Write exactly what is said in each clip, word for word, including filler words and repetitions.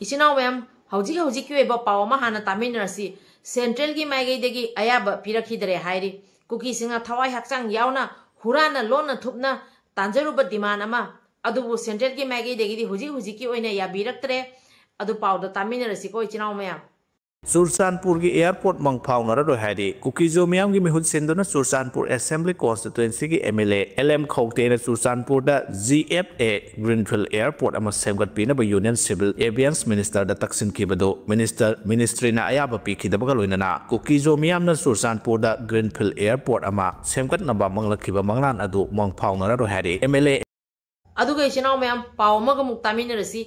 ꯏꯆꯤꯟ ꯏꯅꯥꯎ ꯃꯌꯥꯝ, ꯍꯧꯖꯤꯛ ꯍꯧꯖꯤꯛꯀꯤ ꯑꯣꯏꯕ ꯄꯥꯎ ꯑꯃ ꯍꯥꯟꯅ ꯇꯥꯃꯤꯟꯅꯔꯁꯤ꯫ ꯁꯦꯟꯇ꯭ꯔꯦꯜꯒꯤ ꯃꯥꯏꯀꯩꯗꯒꯤ ꯑꯌꯥꯕ ꯄꯤꯔꯛꯈꯤꯗꯔꯦ ꯍꯥꯏꯔꯤ꯫ ꯀꯨꯀꯤꯁꯤꯡꯅ ꯊꯋꯥꯏ ꯍꯛꯆꯥꯡ ꯌꯥꯎꯅ ꯍꯨꯔꯥꯟꯅ ꯂꯣꯟꯅ ꯊꯨꯞꯅ ꯇꯥꯟꯖꯔꯨꯕ ꯗꯤꯃꯥꯟ ꯑꯃ ꯑꯗꯨꯕꯨ ꯁꯦꯟꯇ꯭ꯔꯦꯜꯒꯤ ꯃꯥꯏꯀꯩꯗꯒꯤꯗꯤ ꯍꯧꯖꯤꯛ ꯍꯧꯖꯤꯛꯀꯤ ꯑꯣꯏꯅ ꯌꯥꯕꯤꯔꯛꯇ꯭ꯔꯦ꯫ ꯑꯗꯨ ꯄꯥꯎꯗ ꯇꯥꯃꯤꯟꯅꯔꯁꯤꯀꯣ ꯏꯆꯤꯟ ꯏꯅꯥꯎ ꯃꯌꯥꯝ꯫ ꯆꯨꯔꯆꯥꯟꯄꯨꯔꯒꯤ ꯑꯦꯌꯥꯔꯄꯣꯔꯠ ꯃꯪ ꯐꯥꯎꯅꯔꯔꯣꯏ ꯍꯥꯏꯔꯤ꯫ ꯀꯨꯀꯤꯖꯣ ꯃꯤꯌꯥꯝꯒꯤ ꯃꯤꯍꯨꯠ ꯁꯤꯟꯗꯨꯅ ꯆꯨꯔꯆꯥꯟꯄꯨꯔ ꯑꯦꯁꯦꯝꯕ꯭ꯂꯤ ꯀꯣꯟꯁꯇꯤꯇ꯭ꯋꯦꯟꯁꯤꯒꯤ M L A L M ꯈꯧꯇꯦꯅ ꯆꯨꯔꯆꯥꯟꯄꯨꯔꯗ G F A greenfield airport ꯑꯃ ꯁꯦꯝꯒꯠꯄꯤꯅꯕ ꯌꯨꯅꯤꯌꯟ ꯁꯤꯚꯤꯜ ꯑꯦꯚꯤꯌꯟꯁ ꯃꯤꯅꯤꯁꯇꯔꯗ ꯇꯛꯁꯤꯟꯈꯤꯕꯗꯨ ꯃꯤꯅꯤꯁꯇꯔ, ꯃꯤꯅꯤꯁꯇ꯭ꯔꯤꯅ ꯑꯌꯥꯕ ꯄꯤꯈꯤꯗꯕꯒ ꯂꯣꯏꯅꯅ ꯀꯨꯀꯤꯖꯣ ꯃꯤꯌꯥꯝꯅ ꯆꯨꯔꯆꯥꯟꯄꯨꯔꯗ ꯒ꯭ꯔꯤꯟꯐꯤꯜ ꯑꯦꯌꯥꯔꯄꯣꯔꯠ ꯑꯃ ꯁꯦꯝꯒꯠꯅꯕ ꯃꯪꯂꯛꯈꯤꯕ ꯃꯪꯂꯥꯟ ꯑꯗꯨ ꯃꯪ ꯐꯥꯎꯅꯔꯔꯣꯏ ꯍꯥꯏꯔꯤ꯫ ꯑꯦꯝ ꯑꯦꯜ ꯑꯦ ꯑꯗꯨꯒ ꯏꯆꯤꯟ ꯏꯅꯥꯎ ꯃꯌꯥꯝ, ꯄꯥꯎ ꯑꯃꯒ ꯑꯃꯨꯛ ꯇꯥꯃꯤꯟꯅꯔꯁꯤ꯫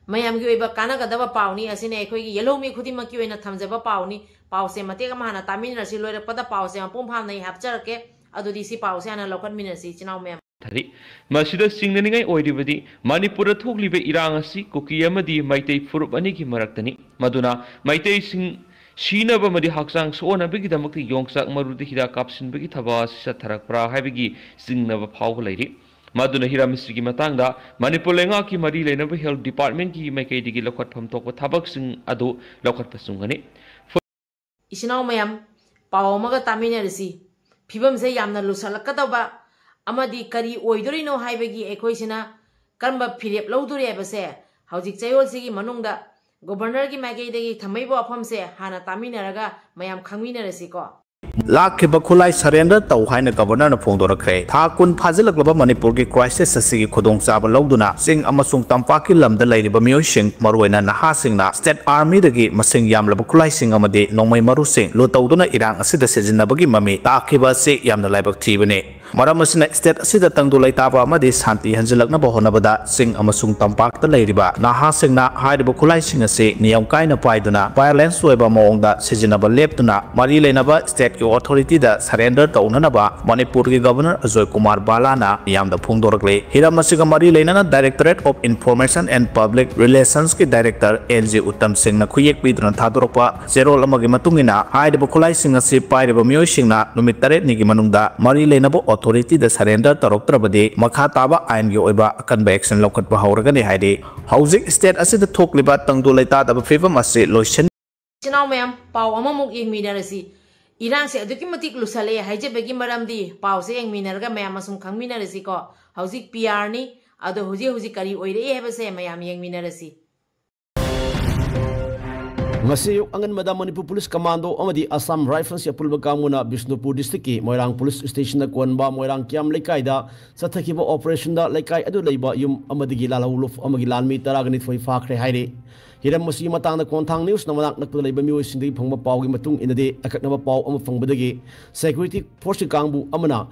ꯃꯌꯥꯝꯒꯤ ꯑꯣꯏꯕ ꯀꯥꯟꯅꯒꯗꯕ ꯄꯥꯎꯅꯤ꯫ ꯑꯁꯤꯅ ꯑꯩꯈꯣꯏꯒꯤ ꯌꯦꯜꯍꯧꯃꯤ ꯈꯨꯗꯤꯡꯃꯛꯀꯤ ꯑꯣꯏꯅ ꯊꯝꯖꯕ ꯄꯥꯎꯅꯤ꯫ ꯄꯥꯎꯁꯦ ꯃꯇꯦꯛ ꯑꯃ ꯍꯥꯟꯅ ꯇꯥꯃꯤꯟꯅꯔꯁꯤ꯫ ꯂꯣꯏꯔꯛꯄꯗ ꯄꯥꯎꯁꯦ ꯃꯄꯨꯡ ꯐꯥꯅ ꯑꯩ ꯍꯥꯞꯆꯔꯛꯀꯦ꯫ ꯑꯗꯨꯗꯤ ꯁꯤ ꯄꯥꯎꯁꯦ ꯍꯥꯟꯅ ꯂꯧꯈꯠꯃꯤꯟꯅꯁꯤ, ꯏꯆꯤꯟ ꯏꯅꯥꯎ ꯃꯌꯥꯝ꯫ ꯊꯔꯤ꯫ ꯃꯁꯤꯗ ꯆꯤꯡꯅꯅꯤꯡꯉꯥꯏ ꯑꯣꯏꯔꯤꯕꯗꯤ ꯃꯅꯤꯄꯨꯔꯗ ꯊꯣꯛꯂꯤꯕ ꯏꯔꯥꯡ ꯑꯁꯤ ꯀꯨꯀꯤ ꯑꯃꯗꯤ ꯃꯩꯇꯩ ꯐꯨꯔꯨꯞ ꯑꯅꯤꯒꯤ ꯃꯔꯛꯇꯅꯤ꯫ ꯃꯗꯨꯅ ꯃꯩꯇꯩꯁꯤꯡ ꯁꯤꯅꯕ ꯑꯃꯗꯤ ꯍꯛꯆꯥꯡ ꯁꯣꯛꯍꯟꯅꯕꯒꯤꯗꯃꯛꯇ ꯌꯣꯡꯆꯥꯛ ꯃꯔꯨꯗ ꯍꯤꯗꯥꯛ ꯀꯥꯞꯁꯤꯟꯕꯒꯤ ꯊꯕꯛ ꯑꯁꯤ ꯆꯠꯊꯔꯛꯄ꯭ꯔꯥ ꯍꯥꯏꯕꯒꯤ ꯆꯤꯡꯅꯕ ꯐꯥꯎꯕ ꯂꯩꯔꯤ꯫ ꯃꯗꯨꯅ ꯍꯤꯔꯝ ꯑꯁꯤꯒꯤ ꯃꯇꯥꯡꯗ ꯃꯅꯤꯄꯨꯔ ꯂꯩꯉꯥꯛꯀꯤ ꯃꯔꯤ ꯂꯩꯅꯕ ꯍꯦꯜꯊ ꯗꯤꯄꯥꯔꯠꯃꯦꯟꯠꯀꯤ ꯃꯥꯏꯀꯩꯗꯒꯤ ꯂꯧꯈꯠꯐꯝ ꯊꯣꯛꯄ ꯊꯕꯛꯁꯤꯡ ꯑꯗꯨ ꯂꯧꯈꯠꯄ ꯆꯨꯝꯒꯅꯤ꯫ ꯏꯆꯤꯟ ꯏꯅꯥꯎ ꯃꯌꯥꯝ, ꯄꯥꯎ ꯑꯃꯒ ꯇꯥꯃꯤꯟꯅꯔꯁꯤ꯫ ꯐꯤꯕꯝꯁꯦ ꯌꯥꯝꯅ ꯂꯨꯁꯜꯂꯛꯀꯗꯕ ꯑꯃꯗꯤ ꯀꯔꯤ ꯑꯣꯏꯗꯣꯔꯤꯅꯣ ꯍꯥꯏꯕꯒꯤ ꯑꯩꯈꯣꯏꯁꯤꯅ ꯀꯔꯝꯕ ꯐꯤꯔꯦꯞ ꯂꯧꯗꯣꯔꯤ ꯍꯥꯏꯕꯁꯦ ꯍꯧꯖꯤꯛ ꯆꯌꯣꯜꯁꯤꯒꯤ ꯃꯅꯨꯡꯗ ꯒꯣꯕꯔꯅꯔꯒꯤ ꯃꯥꯏꯀꯩꯗꯒꯤ ꯊꯝꯃꯛꯏꯕ ꯋꯥꯐꯝꯁꯦ ꯍꯥꯟꯅ ꯇꯥꯃꯤꯟꯅꯔꯒ ꯃꯌꯥꯝ ꯈꯪꯃꯤꯟꯅꯔꯁꯤꯀꯣ꯫ ꯂꯥꯛꯈꯤꯕ ꯈꯨꯠꯂꯥꯏ ꯁꯔꯦꯟꯗꯔ ꯇꯧ ꯍꯥꯏꯅ ꯒꯕꯔꯅꯔꯅ ꯐꯣꯡꯗꯣꯔꯛꯈ꯭ꯔꯦ꯫ ꯊꯥ ꯀꯨꯟ ꯐꯥꯖꯤꯜꯂꯛꯂꯕ ꯃꯅꯤꯄꯨꯔꯒꯤ ꯀ꯭ꯔꯥꯏꯁꯤꯁ ꯑꯁꯤꯒꯤ ꯈꯨꯗꯣꯡꯆꯥꯕ ꯂꯧꯗꯨꯅ ꯆꯤꯡ ꯑꯃꯁꯨꯡ ꯇꯝꯄꯥꯛꯀꯤ ꯂꯝꯗ ꯂꯩꯔꯤꯕ ꯃꯤꯑꯣꯏꯁꯤꯡ, ꯃꯔꯨꯑꯣꯏꯅ ꯅꯍꯥꯁꯤꯡꯅ ꯁ꯭ꯇꯦꯠ ꯑꯥꯔꯃꯤꯗꯒꯤ ꯃꯁꯤꯡ ꯌꯥꯝꯂꯕ ꯈꯨꯠꯂꯥꯏꯁꯤꯡ ꯑꯃꯗꯤ ꯅꯣꯡꯃꯩ ꯃꯔꯨꯁꯤꯡ ꯂꯨꯠ ꯇꯧꯗꯨꯅ ꯏꯔꯥꯡ ꯑꯁꯤꯗ ꯁꯤꯖꯤꯟꯅꯕꯒꯤ ꯃꯃꯤ ꯇꯥꯈꯤꯕ ꯑꯁꯤ ꯌꯥꯝꯅ ꯂꯥꯏꯕꯛ ꯊꯤꯕꯅꯤ꯫ ꯃꯔꯝ ꯑꯁꯤꯅ ꯁ꯭ꯇꯦꯠ ꯑꯁꯤꯗ ꯇꯪꯗꯨ ꯂꯩꯇꯥꯕ ꯑꯃꯗꯤ ꯁꯥꯟꯇꯤ ꯍꯟꯖꯤꯜꯂꯛꯅꯕ ꯍꯣꯠꯅꯕꯗ ꯆꯤꯡ ꯑꯃꯁꯨꯡ ꯇꯝꯄꯥꯛꯇ ꯂꯩꯔꯤꯕ ꯅꯍꯥꯁꯤꯡꯅ ꯍꯥꯏꯔꯤꯕ ꯈꯨꯠꯂꯥꯏꯁꯤꯡ ꯑꯁꯤ ꯅꯤꯌꯝ ꯀꯥꯏꯅ ꯄꯥꯏꯗꯨꯅ violence ꯑꯣꯏꯕ ꯃꯑꯣꯡꯗ ꯁꯤꯖꯤꯟꯅꯕ ꯂꯦꯞꯇꯨꯅ ꯃꯔꯤ ꯂꯩꯅꯕ ꯁ꯭ꯇꯦꯠꯀꯤ ꯑꯣꯊꯣꯔꯤꯇꯤꯗ ꯁꯔꯦꯟꯗꯔ ꯇꯧꯅꯅꯕ ꯃꯅꯤꯄꯨꯔꯒꯤ ꯒꯕꯔꯅꯔ ꯑꯖꯣꯏ ꯀꯨꯃꯥꯔ ꯕꯥꯂꯥꯅ ꯃꯤꯌꯥꯝꯗ ꯐꯣꯡꯗꯣꯔꯛꯂꯤ꯫ ꯍꯤꯔꯝ ꯑꯁꯤꯒ ꯃꯔꯤ ꯂꯩꯅꯅ Directorate of Information and Public Relationsꯀꯤ ꯗꯥꯏꯔꯦꯛꯇꯔ ꯑꯦꯟ ꯖꯤ ꯎꯠꯇꯝ ꯁꯤꯡꯅ ꯈꯨꯌꯦꯛ ꯄꯤꯗꯨꯅ ꯊꯥꯗꯣꯔꯛꯄ ꯆꯦꯔꯣꯜ ꯑꯃꯒꯤ ꯃꯇꯨꯡ ꯏꯟꯅ ꯍꯥꯏꯔꯤꯕ ꯈꯨꯠꯂꯥꯏꯁꯤꯡ ꯑꯁꯤ ꯄꯥꯏꯔꯤꯕ ꯃꯤꯑꯣꯏꯁꯤꯡꯅ ꯅꯨꯃꯤꯠ ꯇꯔꯦꯠꯅꯤꯒꯤ ꯃꯅꯨꯡꯗ ꯃꯔꯤ ꯂꯩꯅꯕ ꯑꯣꯊꯣꯔꯤꯇꯤꯗ ꯁꯔꯦꯟꯗꯔ ꯇꯧꯔꯛꯇ꯭ꯔꯕꯗꯤ ꯃꯈꯥ ꯇꯥꯕ ꯑꯥꯏꯟꯒꯤ ꯑꯣꯏꯕ ꯑꯀꯟꯕ ꯑꯦꯛꯁꯟ ꯂꯧꯈꯠꯄ ꯍꯧꯔꯒꯅꯤ ꯍꯥꯏꯔꯤ꯫ ꯍꯧꯖꯤꯛ ꯁ꯭ꯇꯦꯠ ꯑꯁꯤꯗ ꯊꯣꯛꯂꯤꯕ ꯇꯪꯗꯨ ꯂꯩꯇꯥꯗꯕ ꯐꯤꯕꯝ ꯑꯁꯤ ꯂꯣꯏꯁꯤꯟ ꯏꯆꯤꯟ ꯏꯅꯥꯎ ꯃꯌꯥꯝ, ꯄꯥꯎ ꯑꯃꯃꯨꯛ ꯌꯦꯡꯃꯤꯟꯅꯔꯁꯤ꯫ ꯏꯔꯥꯡꯁꯦ ꯑꯗꯨꯛꯀꯤ ꯃꯇꯤꯛ ꯂꯨꯁꯜꯂꯦ ꯍꯥꯏꯖꯕꯒꯤ ꯃꯔꯝꯗꯤ ꯄꯥꯎꯁꯦ ꯌꯦꯡꯃꯤꯟꯅꯔꯒ ꯃꯌꯥꯝ ꯑꯁꯨꯝ ꯈꯪꯃꯤꯟꯅꯔꯁꯤꯀꯣ꯫ ꯍꯧꯖꯤꯛ ꯄꯤ ꯑꯥꯔꯅꯤ, ꯑꯗꯣ ꯍꯧꯖꯤꯛ ꯍꯧꯖꯤꯛ ꯀꯔꯤ ꯑꯣꯏꯔꯛꯏ ꯍꯥꯏꯕꯁꯦ ꯃꯌꯥꯝ ꯌꯦꯡꯃꯤꯟꯅꯔꯁꯤ꯫ ꯉꯁꯤ ꯑꯌꯨꯛ ꯑꯉꯟꯕꯗ ꯃꯅꯤꯄꯨꯔ ꯄꯨꯂꯤꯁ ꯀꯃꯥꯟꯗꯣ ꯑꯃꯗꯤ ꯑꯁꯥꯝ ꯔꯥꯏꯐꯜꯁꯀꯤ ꯑꯄꯨꯟꯕ ꯀꯥꯡꯕꯨꯅ ꯕꯤꯁꯅꯨꯄꯨꯔ ꯗꯤꯁꯇ꯭ꯔꯤꯛꯀꯤ ꯃꯣꯏꯔꯥꯡ ꯄꯨꯂꯤꯁ ꯁ꯭ꯇꯦꯁꯟꯗ ꯀꯣꯟꯕ ꯃꯣꯏꯔꯥꯡ ꯀꯤꯌꯥꯝ ꯂꯩꯀꯥꯏꯗ ꯆꯠꯊꯈꯤꯕ ꯑꯣꯄꯔꯦꯁꯟꯗ ꯂꯩꯀꯥꯏ ꯑꯗꯨ ꯂꯩꯕ ꯌꯨꯝ ꯑꯃꯗꯒꯤ ꯂꯥꯜꯍꯧ ꯂꯨꯞ ꯑꯃꯒꯤ ꯂꯥꯟꯃꯤ ꯇꯔꯥꯒ ꯅꯤꯊꯣꯏ ꯐꯥꯈ꯭ꯔꯦ ꯍꯥꯏꯔꯤ꯫ ꯍꯤꯔꯝ ꯑꯁꯤꯒꯤ ꯃꯇꯥꯡꯗ ꯈꯣꯡꯊꯥꯡ ꯅ꯭ꯌꯨꯁꯅ ꯃꯅꯥꯛ ꯅꯛꯄꯗ ꯂꯩꯕ ꯃꯤꯑꯣꯏꯁꯤꯡꯗꯒꯤ ꯐꯪꯕ ꯄꯥꯎꯒꯤ ꯃꯇꯨꯡ ꯏꯟꯅꯗꯤ, ꯑꯀꯛꯅꯕ ꯄꯥꯎ ꯑꯃ ꯐꯪꯕꯗꯒꯤ ꯁꯦꯀ꯭ꯌꯨꯔꯤꯇꯤ ꯐꯣꯔꯁꯀꯤ ꯀꯥꯡꯕꯨ ꯑꯃꯅ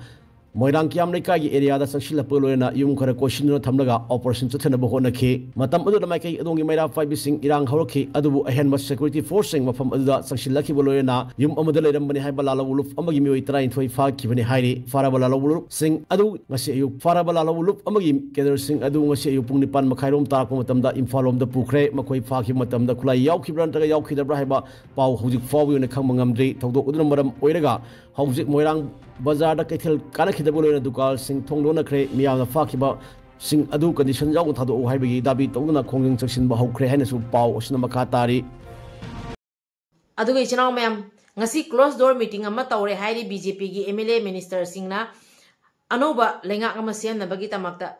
ꯃꯣꯏꯔꯥꯡ ꯀꯤꯌꯥꯝ ꯂꯩꯀꯥꯏꯒꯤ ꯑꯦꯔꯤꯌꯥꯗ ꯆꯪꯁꯤꯜꯂꯛꯄ ꯂꯣꯏꯅꯅ ꯌꯨꯝ ꯈꯔ ꯀꯣꯏꯁꯤꯟꯗꯨꯅ ꯊꯝꯂꯒ ꯑꯣꯄꯔꯦꯁꯟ ꯆꯠꯊꯅꯕ ꯍꯣꯠꯅꯈꯤ꯫ ꯃꯇꯝ ꯑꯗꯨꯗ ꯃꯥꯏꯀꯩ ꯑꯗꯣꯝꯒꯤ ꯃꯩꯔꯥ ꯄꯥꯏꯕꯤꯁꯤꯡ ꯏꯔꯥꯡ ꯍꯧꯔꯛꯈꯤ, ꯑꯗꯨꯕꯨ ꯑꯍꯦꯟꯕ ꯁꯦꯀ꯭ꯌꯨꯔꯤꯇꯤ ꯐꯣꯔꯁꯁꯤꯡ ꯃꯐꯝ ꯑꯗꯨꯗ ꯆꯪꯁꯤꯜꯂꯛꯈꯤꯕ ꯂꯣꯏꯅꯅ ꯌꯨꯝ ꯑꯃꯗ ꯂꯩꯔꯝꯕꯅꯤ ꯍꯥꯏꯕ ꯂꯥꯜꯍꯧ ꯂꯨꯞ ꯑꯃꯒꯤ ꯃꯤꯑꯣꯏ ꯇꯔꯥꯅꯤꯊꯣꯏ ꯐꯥꯈꯤꯕꯅꯤ ꯍꯥꯏꯔꯤ꯫ ꯐꯥꯔꯕ ꯂꯥꯜꯍꯧ ꯂꯨꯞꯁꯤꯡ ꯑꯗꯨ ꯉꯁꯤ ꯑꯌꯨꯛ, ꯐꯥꯔꯕ ꯂꯥꯜꯍꯧ ꯂꯨꯞ ꯑꯃꯒꯤ ꯀꯦꯗꯔꯁꯤꯡ ꯑꯗꯨ ꯉꯁꯤ ꯑꯌꯨꯛ ꯄꯨꯡ ꯅꯤꯄꯥꯟ ꯃꯈꯥꯏꯔꯣꯝ ꯇꯥꯔꯛꯄ ꯃꯇꯝꯗ ꯏꯝꯐꯥꯜ ꯂꯣꯝꯗ ꯄꯨꯈ꯭ꯔꯦ꯫ ꯃꯈꯣꯏ ꯐꯥꯈꯤꯕ ꯃꯇꯝꯗ ꯈꯨꯠꯂꯥꯏ ꯌꯥꯎꯈꯤꯕ꯭ꯔꯥ ꯅꯠꯇ꯭ꯔꯒ ꯌꯥꯎꯈꯤꯗꯕ꯭ꯔꯥ ꯍꯥꯏꯕ ꯄꯥꯎ ꯍꯧꯖꯤꯛ ꯐꯥꯎꯕꯒꯤ ꯑꯣꯏꯅ ꯈꯪꯕ ꯉꯝꯗ꯭ꯔꯤ꯫ ꯊꯧꯗꯣꯛ ꯑꯗꯨꯅ ꯃꯔꯝ ꯑꯣꯏꯔꯒ ꯍꯧꯖꯤꯛ ꯃꯣꯏꯔꯥꯡ ꯕꯖꯥꯔꯗ ꯀꯩꯊꯦꯜ ꯀꯥꯅꯈꯤꯗꯕ ꯂꯣꯏꯅ ꯗꯨꯀꯥꯟꯁꯤꯡ ꯊꯣꯡ ꯂꯣꯟꯅꯈ꯭ꯔꯦ꯫ ꯃꯤꯌꯥꯝꯅ ꯐꯥꯈꯤꯕꯁꯤꯡ ꯑꯗꯨ ꯀꯟꯗꯤꯁꯟ ꯌꯥꯎꯅ ꯊꯥꯗꯣꯛꯎ ꯍꯥꯏꯕꯒꯤ ꯗꯥꯕꯤ ꯇꯧꯗꯨꯅ ꯈꯣꯡꯖꯪ ꯆꯪꯁꯤꯟꯕ ꯍꯧꯈ꯭ꯔꯦ ꯍꯥꯏꯅꯁꯨ ꯄꯥꯎ ꯑꯁꯤꯅ ꯃꯈꯥ ꯇꯥꯔꯤ꯫ ꯑꯗꯨꯒ ꯏꯆꯤꯟ ꯏꯅꯥꯎ ꯃꯌꯥꯝ, ꯉꯁꯤ ꯀ꯭ꯂꯣꯖ ꯗꯣꯔ ꯃꯤꯇꯤꯡ ꯑꯃ ꯇꯧꯔꯦ ꯍꯥꯏꯔꯤ ꯕꯤ ꯖꯦ ꯄꯤꯒꯤ ꯑꯦꯝ ꯑꯦꯜ ꯑꯦ ꯃꯤꯅꯤꯁꯇꯔꯁꯤꯡꯅ ꯑꯅꯧꯕ ꯂꯩꯉꯥꯛ ꯑꯃ ꯁꯦꯝꯅꯕꯒꯤꯗꯃꯛꯇ꯫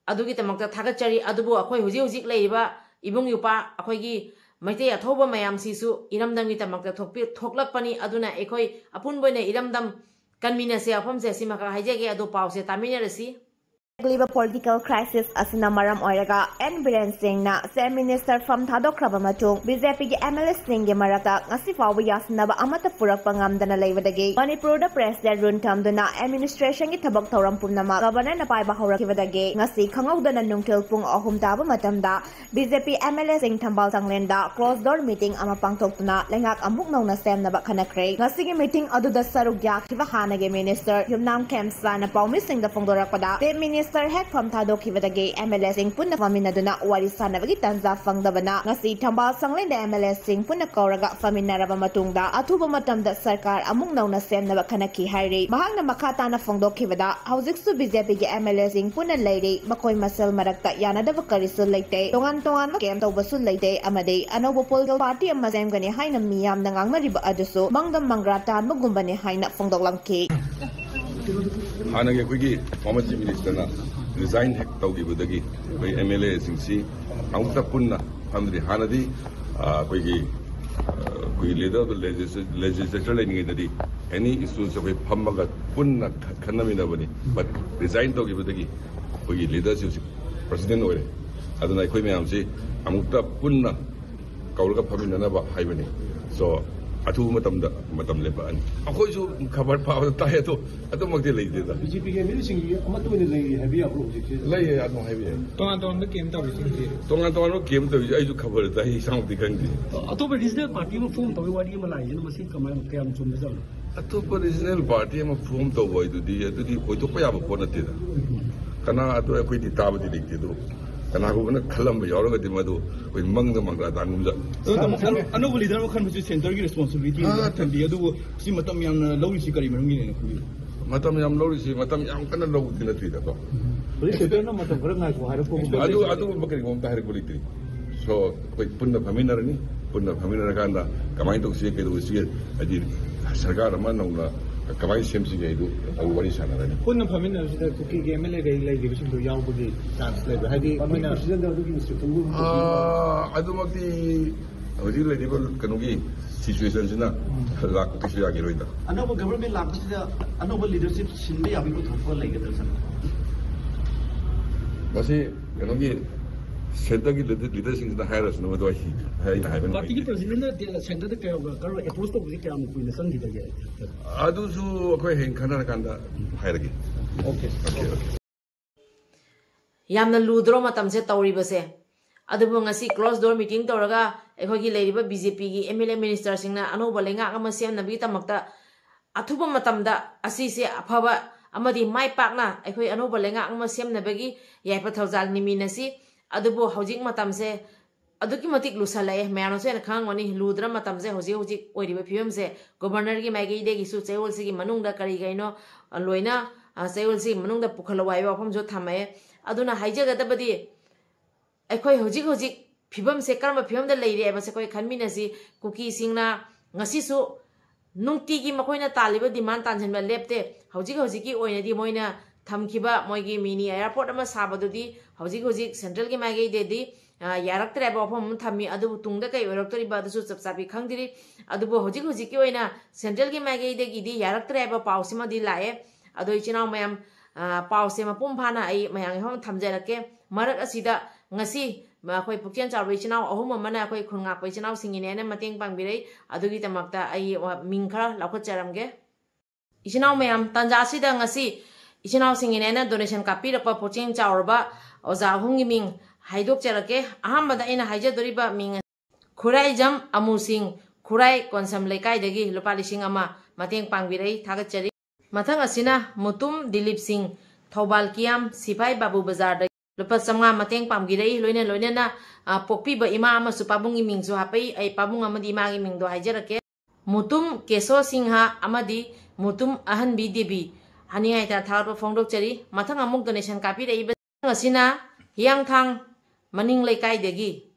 ꯑꯗꯨꯒꯤꯗꯃꯛꯇ ꯊꯥꯒꯠꯆꯔꯤ꯫ ꯑꯗꯨꯕꯨ ꯑꯩꯈꯣꯏ ꯍꯧꯖꯤꯛ ꯍꯧꯖꯤꯛ ꯂꯩꯔꯤꯕ ꯏꯕꯨꯡ ꯏꯄ꯭ꯋꯥ ꯑꯩꯈꯣꯏꯒꯤ ꯃꯩꯇꯩ ꯑꯊꯧꯕ ꯃꯌꯥꯝꯁꯤꯁꯨ ꯏꯔꯝꯗꯝꯒꯤꯗꯃꯛꯇ ꯊꯣꯛꯄꯤ-, ꯊꯣꯛꯂꯛꯄꯅꯤ꯫ ꯑꯗꯨꯅ ꯑꯩꯈꯣꯏ ꯑꯄꯨꯟꯕ ꯑꯣꯏꯅ ꯏꯔꯝꯗꯝ ꯀꯟꯃꯤꯟꯅꯁꯦ ꯋꯥꯐꯝꯁꯦ ꯑꯁꯤꯃꯈꯛ ꯍꯥꯏꯖꯒꯦ꯫ ꯑꯗꯣ ꯄꯥꯎꯁꯦ ꯇꯥꯃꯤꯟꯅꯔꯁꯤ꯫ ꯂꯩꯕ ꯄꯣꯂꯤꯇꯤꯀꯦꯜ ꯀ꯭ꯔꯥꯏꯁꯤꯁ ꯑꯁꯤꯅ ꯃꯔꯝ ꯑꯣꯏꯔꯒ ꯑꯦꯟ ꯕꯤꯔꯦꯟ ꯁꯤꯡꯅ ꯆꯤꯐ ꯃꯤꯅꯤꯁꯇꯔ ꯐꯝ ꯊꯥꯗꯣꯛꯈ꯭ꯔꯕ ꯃꯇꯨꯡ ꯕꯤ ꯖꯦ ꯄꯤꯒꯤ ꯑꯦꯝ ꯑꯦꯜ ꯑꯦꯁꯤꯡꯒꯤ ꯃꯔꯛꯇ ꯉꯁꯤ ꯐꯥꯎꯕ ꯌꯥꯁꯤꯟꯅꯕ ꯑꯃꯠꯇ ꯄꯨꯔꯛꯄ ꯉꯝꯗꯅ ꯂꯩꯕꯗꯒꯤ ꯃꯅꯤꯄꯨꯔꯗ ꯄ꯭ꯔꯦꯁꯤꯗꯦꯟꯠ ꯔꯨꯜ ꯊꯝꯗꯨꯅ ꯑꯦꯗꯃꯤꯅꯤꯁꯇ꯭ꯔꯦꯁꯟꯒꯤ ꯊꯕꯛ ꯊꯧꯔꯝ ꯄꯨꯝꯅꯃꯛ ꯒꯕꯔꯅꯔꯅ ꯄꯥꯏꯕ ꯍꯧꯔꯛꯈꯤꯕꯗꯒꯤ ꯉꯁꯤ ꯈꯪꯍꯧꯗꯅ ꯅꯨꯡꯊꯤꯜ ꯄꯨꯡ ꯑꯍꯨꯝ ꯇꯥꯕ ꯃꯇꯝꯗ B J P M L ꯑꯦꯁꯤꯡ ꯊꯝꯕꯥꯜ ꯊꯥꯡꯂꯦꯟꯗ ꯀ꯭ꯂꯣꯖ ꯗꯣꯔ ꯃꯤꯇꯤꯡ ꯑꯃ ꯄꯥꯡꯊꯣꯛꯇꯨꯅ ꯂꯩꯉꯥꯛ ꯑꯃꯨꯛ ꯅꯧꯅ ꯁꯦꯝꯅꯕ ꯈꯟꯅꯈ꯭ꯔꯦ꯫ ꯉꯁꯤꯒꯤ ꯃꯤꯇꯤꯡ ꯑꯗꯨꯗ ꯁꯔꯨꯛ ꯌꯥꯈꯤꯕ ꯍꯥꯟꯅꯒꯤ ꯃꯤꯅꯤꯁꯇꯔ ꯌꯨꯝꯅꯥꯝ ꯈꯦꯝꯆꯥꯅ ꯄꯥꯎꯃꯤꯁꯤꯡꯗ ꯐꯣꯡꯗꯣꯔꯛꯄꯗ, ꯆꯤꯐ ꯃꯤꯅꯤꯁꯇꯔ ꯁꯔ ꯍꯦꯛ ꯐꯝ ꯊꯥꯗꯣꯛꯈꯤꯕꯗꯒꯤ ꯑꯦꯝ ꯑꯦꯜ ꯑꯦꯁꯤꯡ ꯄꯨꯟꯅ ꯐꯝꯃꯤꯟꯅꯗꯨꯅ ꯋꯥꯔꯤ ꯁꯥꯟꯅꯕꯒꯤ ꯇꯥꯟꯖꯥ ꯐꯪꯗꯕꯅ ꯉꯁꯤ ꯊꯝꯕꯥꯜ ꯁꯪꯂꯦꯟꯗ ꯑꯦꯝ ꯑꯦꯜ ꯑꯦꯁꯤꯡ ꯄꯨꯟꯅ ꯀꯧꯔꯒ ꯐꯝꯃꯤꯟꯅꯔꯕ ꯃꯇꯨꯡꯗ ꯑꯊꯨꯕ ꯃꯇꯝꯗ ꯁꯔꯀꯥꯔ ꯑꯃꯨꯛ ꯅꯧꯅ ꯁꯦꯝꯅꯕ ꯈꯟꯅꯈꯤ ꯍꯥꯏꯔꯤ꯫ ꯃꯍꯥꯛꯅ ꯃꯈꯥ ꯇꯥꯅ ꯐꯣꯡꯗꯣꯛꯈꯤꯕꯗ, ꯍꯧꯖꯤꯛꯁꯨ ꯕꯤ ꯖꯦ ꯄꯤꯒꯤ ꯑꯦꯝ ꯑꯦꯜ ꯑꯦꯁꯤꯡ ꯄꯨꯟꯅ ꯂꯩꯔꯤ, ꯃꯈꯣꯏ ꯃꯁꯦꯜ ꯃꯔꯛꯇ ꯌꯥꯅꯗꯕ ꯀꯔꯤꯁꯨ ꯂꯩꯇꯦ, ꯇꯣꯉꯥꯟ ꯇꯣꯉꯥꯟꯕ ꯀꯦꯝ ꯇꯧꯕꯁꯨ ꯂꯩꯇꯦ ꯑꯃꯗꯤ ꯑꯅꯧꯕ ꯄꯣꯂꯤꯇꯤꯀꯦꯜ ꯄꯥꯔꯇꯤ ꯑꯃ ꯁꯦꯝꯒꯅꯤ ꯍꯥꯏꯅ ꯃꯤꯌꯥꯝꯅ ꯉꯥꯡꯅꯔꯤꯕ ꯑꯗꯨꯁꯨ ꯃꯪꯗ ꯃꯪꯒ꯭ꯔꯥ ꯇꯥꯟꯕꯒꯨꯝꯕꯅꯤ ꯍꯥꯏꯅ ꯐꯣꯡꯗꯣꯛꯂꯝꯈꯤ꯫ ꯍꯥꯟꯅꯒꯤ ꯑꯩꯈꯣꯏꯒꯤ former Chief Minister ꯅ resign ꯍꯦꯛ ꯇꯧꯈꯤꯕꯗꯒꯤ ꯑꯩꯈꯣꯏ ꯑꯦꯝ ꯑꯦꯜ ꯑꯦꯁꯤꯡꯁꯤ ꯑꯃꯨꯛꯇ ꯄꯨꯟꯅ ꯐꯝꯗ꯭ꯔꯤ꯫ ꯍꯥꯟꯅꯗꯤ, ꯑ, ꯑꯩꯈꯣꯏꯒꯤ, ꯑ, ꯑꯩꯈꯣꯏꯒꯤ leader of the legisl-, legislature ꯂꯩꯔꯤꯉꯩꯗꯗꯤ any issues ꯑꯩꯈꯣꯏ ꯐꯝꯃꯒ ꯄꯨꯟꯅ ꯈ-, ꯈꯟꯅꯃꯤꯟꯅꯕꯅꯤ꯫ But resign ꯇꯧꯈꯤꯕꯗꯒꯤ ꯑꯩꯈꯣꯏꯒꯤ leader ꯁꯤ ꯍꯧꯖꯤꯛ president ꯑꯣꯏꯔꯦ꯫ ꯑꯗꯨꯅ ꯑꯩꯈꯣꯏ ꯃꯌꯥꯝꯁꯤ ꯑꯃꯨꯛꯇ ꯄꯨꯟꯅ ꯀꯧꯔꯒ ꯐꯝꯃꯤꯟꯅꯅꯕ ꯍꯥꯏꯕꯅꯤ꯫ So, ꯑꯊꯨꯕ ꯃꯇꯝꯗ ꯃꯇꯝ ꯂꯦꯞꯄꯛꯑꯅꯤ꯫ ꯑꯩꯈꯣꯏꯁꯨ ꯈꯕꯔ ꯄꯥꯕꯗ ꯇꯥꯏ, ꯑꯗꯣ ꯑꯗꯨꯃꯛꯇꯤ ꯂꯩꯇꯦꯗ꯫ ꯕꯤ ꯖꯦ ꯄꯤꯒꯤ ꯑꯦꯝ ꯑꯦꯜ ꯑꯦꯁꯤꯡꯒꯤ ꯑꯃꯠꯇ ꯑꯣꯏꯅ ꯂꯩꯔꯤ ꯍꯥꯏꯕ ꯌꯥꯕ꯭ꯔꯣ ꯍꯧꯖꯤꯛꯁꯦ? ꯂꯩꯌꯦ, ꯑꯗꯨꯝ ꯍꯥꯏꯕ ꯌꯥꯏ꯫ ꯇꯣꯉꯥꯟ ꯇꯣꯉꯥꯟꯕ ꯀꯦꯝ ꯇꯧꯔꯤꯁꯤꯡꯁꯦ? ꯇꯣꯉꯥꯟ ꯇꯣꯉꯥꯟꯕ ꯀꯦꯝ ꯇꯧꯔꯤꯁꯦ ꯑꯩꯁꯨ ꯈꯕꯔ ꯇꯥꯏ, ꯏꯁꯥꯃꯛꯇꯤ ꯈꯪꯗꯦ꯫ ꯑꯇꯣꯞꯄ regional party ꯑꯃ form ꯇꯧꯕꯒꯤ ꯋꯥꯔꯤ ꯑꯃ ꯂꯥꯛꯏꯁꯤꯅ ꯃꯁꯤ ꯀꯃꯥꯏꯅ, ꯀꯌꯥꯝ ꯆꯨꯝꯕꯖꯥꯠꯅꯣ? ꯑꯇꯣꯞꯄ regional party ꯑꯃ form ꯇꯧꯕ ꯍꯥꯏꯗꯨꯗꯤ, ꯑꯗꯨꯗꯤ ꯑꯣꯏꯊꯣꯛꯄ ꯌꯥꯕ ꯄꯣꯠ ꯅꯠꯇꯦꯗ꯫ ꯀꯅꯥ, ꯑꯗꯨ ꯑꯩꯈꯣꯏꯗꯤ ꯇꯥꯕꯗꯤ ꯂꯩꯇꯦ꯫ ꯑꯗꯨ ꯀꯅꯥꯒꯨꯝꯕꯅ ꯈꯜꯂꯝꯕ ꯌꯥꯎꯔꯒꯗꯤ ꯃꯗꯨ ꯑꯩꯈꯣꯏ ꯃꯪꯗ ꯃꯪꯒ꯭ꯔꯥ ꯇꯥꯟꯒꯨꯝꯖ꯫ ꯑꯗꯣ ꯇꯥꯃꯣ, ꯑꯅꯧ-, ꯑꯅꯧꯕ leader ꯑꯃ ꯈꯟꯕꯁꯤ centre ꯒꯤ responsibility ꯑꯃ ꯊꯝꯕꯤ꯫ ꯑꯗꯨꯕꯨ ꯁꯤ ꯃꯇꯝ ꯌꯥꯝꯅ ꯂꯧꯔꯤꯁꯤ ꯀꯔꯤ ꯃꯔꯝꯒꯤꯅꯦꯅ ꯈꯜꯂꯤ? ꯃꯇꯝ ꯌꯥꯝ ꯂꯧꯔꯤꯁꯤ, ꯃꯇꯝ ꯌꯥꯝ ꯀꯟꯅ ꯂꯧꯕꯗꯤ ꯅꯠꯇ꯭ꯔꯤꯗꯀꯣ꯫ ꯍꯧꯖꯤꯛ centre ꯅ ꯃꯇꯝ ꯈꯔ ꯉꯥꯏꯈꯣ ꯍꯥꯏꯔꯛꯄꯒꯨꯝꯕ ꯑꯗꯨ, ꯑꯗꯨꯒꯨꯝꯕ ꯀꯔꯤꯒꯨꯝꯕ ꯑꯝꯇ ꯍꯥꯏꯔꯛꯄ ꯂꯩꯇ꯭ꯔꯤ꯫ So, ꯑꯩꯈꯣꯏ ꯄꯨꯟꯅ ꯐꯝꯃꯤꯟꯅꯔꯅꯤ, ꯄꯨꯟꯅ ꯐꯝꯃꯤꯟꯅꯔꯀꯥꯟꯗ ꯀꯃꯥꯏꯅ ꯇꯧꯁꯤ, ꯀꯩꯗꯧꯁꯤ, ꯍꯥꯏꯗꯤ ꯁꯔꯀꯥꯔ ꯑꯃ ꯅꯧꯅ ꯀꯃꯥꯏꯅ ꯁꯦꯝꯁꯤꯒꯦ ꯍꯥꯏꯗꯨ ꯑꯩ ꯋꯥꯔꯤ ꯁꯥꯟꯅꯔꯅꯤ꯫ ꯄꯨꯟꯅ ꯐꯝꯃꯤꯟꯅꯕꯁꯤꯗ ꯀꯨꯀꯤꯒꯤ ꯑꯦꯝ ꯑꯦꯜ ꯑꯦ ꯀꯩ ꯂꯩꯔꯤꯕꯁꯤꯡꯗꯣ ꯌꯥꯎꯕꯒꯤ chance ꯂꯩꯕ꯭ꯔꯥ? ꯍꯥꯏꯗꯤ ꯑꯩꯈꯣꯏꯅ ꯑꯥ, ꯑꯗꯨꯃꯛꯇꯤ ꯍꯧꯖꯤꯛ ꯂꯩꯔꯤꯕ ꯀꯩꯅꯣꯒꯤ situation ꯁꯤꯅ ꯂꯥꯛꯄ ꯀꯩꯁꯨ ꯌꯥꯈꯤꯔꯣꯏꯗ꯫ ꯑꯅꯧꯕ government ꯂꯥꯛꯄꯁꯤꯗ ꯑꯅꯧꯕ leadership ꯁꯤꯟꯕ ꯌꯥꯕꯒꯤ ꯄꯨꯊꯣꯛꯄ ꯂꯩꯒꯗ꯭ꯔꯥ, sir? ꯃꯁꯤ ꯀꯩꯅꯣꯒꯤ centre ꯒꯤ leader, leader ꯁꯤꯡꯁꯤꯅ ꯍꯥꯏꯔꯁꯅꯨ, ꯃꯗꯨ ꯑꯩ, ꯑꯩꯅ ꯍꯥꯏꯕ ꯅꯨꯡꯉꯥꯏꯇꯦ꯫ Party ꯒꯤ president ꯅ centre ꯗ ꯀꯌꯥꯝ, ꯀꯔꯝꯕ approach ꯇꯧꯕꯁꯦ ꯀꯌꯥꯝ ꯀꯨꯏꯅ ꯆꯪꯈꯤꯗꯒꯦ? ꯑꯗꯨꯁꯨ ꯑꯩꯈꯣꯏ ꯍꯌꯦꯡ ꯈꯟꯅꯔꯀꯥꯟꯗ ꯍꯥꯏꯔꯒꯦ꯫ Okay, sir. Okay, okay. ꯌꯥꯝꯅ ꯂꯨꯗ꯭ꯔꯣ ꯃꯇꯝꯁꯦ ꯇꯧꯔꯤꯕꯁꯦ? ꯑꯗꯨꯕꯨ ꯉꯁꯤ closed door meeting ꯇꯧꯔꯒ ꯑꯩꯈꯣꯏꯒꯤ ꯂꯩꯔꯤꯕ ꯕꯤ ꯖꯦ ꯄꯤꯒꯤ ꯑꯦꯝ ꯑꯦꯜ ꯑꯦ minister ꯁꯤꯡꯅ ꯑꯅꯧꯕ ꯂꯩꯉꯥꯛ ꯑꯃ ꯁꯦꯝꯅꯕꯒꯤꯗꯃꯛꯇ ꯑꯊꯨꯕ ꯃꯇꯝꯗ ꯑꯁꯤꯁꯦ ꯑꯐꯕ ꯑꯃꯗꯤ ꯃꯥꯏ ꯄꯥꯛꯅ ꯑꯩꯈꯣꯏ ꯑꯅꯧꯕ ꯂꯩꯉꯥꯛ ꯑꯃ ꯁꯦꯝꯅꯕꯒꯤ ꯌꯥꯏꯐ ꯊꯧꯖꯥꯜ ꯅꯤꯃꯤꯟꯅꯁꯤ꯫ ꯑꯗꯨꯕꯨ ꯍꯧꯖꯤꯛ ꯃꯇꯝꯁꯦ ꯑꯗꯨꯛꯀꯤ ꯃꯇꯤꯛ ꯂꯨꯁꯜꯂꯛꯑꯦ꯫ ꯃꯌꯥꯝꯅꯁꯨ ꯍꯦꯟꯅ ꯈꯪꯉꯝꯒꯅꯤ, ꯂꯨꯗ꯭ꯔ ꯃꯇꯝꯁꯦ ꯍꯧꯖꯤꯛ ꯍꯧꯖꯤꯛ ꯑꯣꯏꯔꯤꯕ ꯐꯤꯕꯝꯁꯦ꯫ ꯒꯣꯕꯔꯅꯔꯒꯤ ꯃꯥꯏꯀꯩꯗꯒꯤꯁꯨ ꯆꯌꯣꯜꯁꯤꯒꯤ ꯃꯅꯨꯡꯗ ꯀꯔꯤ ꯀꯔꯤꯅꯣ, ꯑ, ꯂꯣꯏꯅ, ꯑ, ꯆꯌꯣꯜꯁꯤꯒꯤ ꯃꯅꯨꯡꯗ ꯄꯨꯈꯠꯂꯛꯑꯣ ꯍꯥꯏꯕ ꯋꯥꯐꯝꯁꯨ ꯊꯝꯃꯛꯑꯦ꯫ ꯑꯗꯨꯅ ꯍꯥꯏꯖꯒꯗꯕꯗꯤ, ꯑꯩꯈꯣꯏ ꯍꯧꯖꯤꯛ ꯍꯧꯖꯤꯛ ꯐꯤꯕꯝꯁꯦ ꯀꯔꯝꯕ ꯐꯤꯕꯝꯗ ꯂꯩꯔꯤ ꯍꯥꯏꯕꯁꯦ ꯑꯩꯈꯣꯏ ꯈꯟꯃꯤꯟꯅꯁꯤ꯫ ꯀꯨꯀꯤꯁꯤꯡꯅ ꯉꯁꯤꯁꯨ ꯅꯨꯡꯇꯤꯒꯤ ꯃꯈꯣꯏꯅ ꯇꯥꯜꯂꯤꯕ demand ꯇꯥꯟꯁꯤꯟꯕ ꯂꯦꯞꯇꯦ꯫ ꯍꯧꯖꯤꯛ ꯍꯧꯖꯤꯛꯀꯤ ꯑꯣꯏꯅꯗꯤ ꯃꯣꯏꯅ ꯊꯝꯈꯤꯕ ꯃꯣꯏꯒꯤ mini airport ꯑꯃ ꯁꯥꯕꯗꯨꯗꯤ ꯍꯧꯖꯤꯛ ꯍꯧꯖꯤꯛ centralꯒꯤ ꯃꯥꯏꯀꯩꯗꯒꯤ, ꯑ, ꯌꯥꯔꯛꯇ꯭ꯔꯦ ꯍꯥꯏꯕ ꯋꯥꯐꯝ ꯑꯃ ꯊꯝꯃꯤ꯫ ꯑꯗꯨꯕꯨ ꯇꯨꯡꯗ ꯀꯩ ꯑꯣꯏꯔꯛꯇꯣꯔꯤꯕ ꯑꯗꯨꯁꯨ ꯆꯞ ꯆꯥꯕꯤ ꯈꯪꯗ꯭ꯔꯤ꯫ ꯑꯗꯨꯕꯨ ꯍꯧꯖꯤꯛ ꯍꯧꯖꯤꯛꯀꯤ ꯑꯣꯏꯅ centralꯒꯤ ꯃꯥꯏꯀꯩꯗꯒꯤꯗꯤ ꯌꯥꯔꯛꯇ꯭ꯔꯦ ꯍꯥꯏꯕ ꯄꯥꯎꯁꯤꯃꯗꯤ ꯂꯥꯛꯑꯦ꯫ ꯑꯗꯣ ꯏꯆꯤꯟ ꯏꯅꯥꯎ ꯃꯌꯥꯝ, ꯑ, ꯄꯥꯎꯁꯦ ꯃꯄꯨꯡ ꯐꯥꯅ ꯑꯩ ꯃꯌꯥꯝꯒꯤ ꯐꯥꯎꯕ ꯊꯝꯖꯔꯛꯀꯦ꯫ ꯃꯔꯛ ꯑꯁꯤꯗ ꯉꯁꯤ ꯑꯩꯈꯣꯏ ꯄꯨꯛꯆꯦꯜ ꯆꯥꯎꯕ ꯏꯆꯤꯟ ꯏꯅꯥꯎ ꯑꯍꯨꯝ ꯑꯃꯅ ꯑꯩꯈꯣꯏ ꯈꯨꯟ ꯉꯥꯛꯄ ꯏꯆꯤꯟ ꯏꯅꯥꯎꯁꯤꯡꯒꯤꯅꯦꯅ ꯃꯇꯦꯡ ꯄꯥꯡꯕꯤꯔꯛꯏ꯫ ꯑꯗꯨꯒꯤꯗꯃꯛꯇ ꯑꯩ ꯋꯥ-, ꯃꯤꯡ ꯈꯔ ꯂꯧꯈꯠꯆꯔꯝꯒꯦ꯫ ꯏꯆꯤꯟ ꯏꯅꯥꯎ ꯃꯌꯥꯝ, ꯇꯥꯟꯖꯥ ꯑꯁꯤꯗ ꯉꯁꯤ ꯏꯆꯤꯟ ꯏꯅꯥꯎꯁꯤꯡꯒꯤꯅꯦꯅ donation ꯀꯥꯞꯄꯤꯔꯛꯄ ꯄꯨꯛꯆꯦꯜ ꯆꯥꯎꯔꯕ ꯑꯣꯖꯥ ꯑꯍꯨꯝꯒꯤ ꯃꯤꯡ ꯍꯥꯏꯗꯣꯛꯆꯔꯛꯀꯦ꯫ ꯑꯍꯥꯟꯕꯗ ꯑꯩꯅ ꯍꯥꯏꯖꯗꯣꯔꯤꯕ ꯃꯤꯡ ꯈꯨꯔꯥꯏꯖꯝ ꯑꯃꯨꯁꯤꯡ, ꯈꯨꯔꯥꯏ ꯀꯣꯟꯁꯝ ꯂꯩꯀꯥꯏꯗꯒꯤ ꯂꯨꯄꯥ ꯂꯤꯁꯤꯡ ꯑꯃ ꯃꯇꯦꯡ ꯄꯥꯡꯕꯤꯔꯛꯏ, ꯊꯥꯒꯠꯆꯔꯤ꯫ ꯃꯊꯪ ꯑꯁꯤꯅ ꯃꯨꯇꯨꯝ ꯗꯤꯂꯤꯞ ꯁꯤꯡ, ꯊꯧꯕꯥꯜ ꯀꯤꯌꯥꯝ ꯁꯤꯐꯥꯏ ꯕꯥꯕꯨ ꯕꯖꯥꯔꯗꯒꯤ ꯂꯨꯄꯥ ꯆꯥꯝꯃꯉꯥ ꯃꯇꯦꯡ ꯄꯥꯡꯕꯤꯔꯛꯏ꯫ ꯂꯣꯏꯅ ꯂꯣꯏꯅꯅ, ꯑ, ꯄꯣꯛꯄꯤꯕ ꯏꯃꯥ ꯑꯃꯁꯨ ꯄꯥꯕꯨꯡꯒꯤ ꯃꯤꯡꯁꯨ ꯍꯥꯞꯄꯛꯏ꯫ ꯑꯩ ꯄꯥꯕꯨꯡ ꯑꯃꯗꯤ ꯏꯃꯥꯒꯤ ꯃꯤꯡꯗꯣ ꯍꯥꯏꯖꯔꯛꯀꯦ꯫ ꯃꯨꯇꯨꯝ ꯀꯦꯁꯣ ꯁꯤꯡꯍ ꯑꯃꯗꯤ ꯃꯨꯇꯨꯝ ꯑꯍꯟꯕꯤ ꯗꯦꯕꯤ꯫ ꯍꯥꯏꯅꯤꯡꯉꯥꯏ ꯂꯩꯇꯅ ꯊꯥꯒꯠꯄ ꯐꯣꯡꯗꯣꯛꯆꯔꯤ꯫ ꯃꯊꯪ ꯑꯃꯨꯛ donation ꯀꯥꯞꯄꯤꯔꯛꯏꯕ ꯑꯁꯤꯅ ꯍꯤꯌꯥꯡꯊꯥꯡ ꯃꯅꯤꯡ ꯂꯩꯀꯥꯏꯗꯒꯤ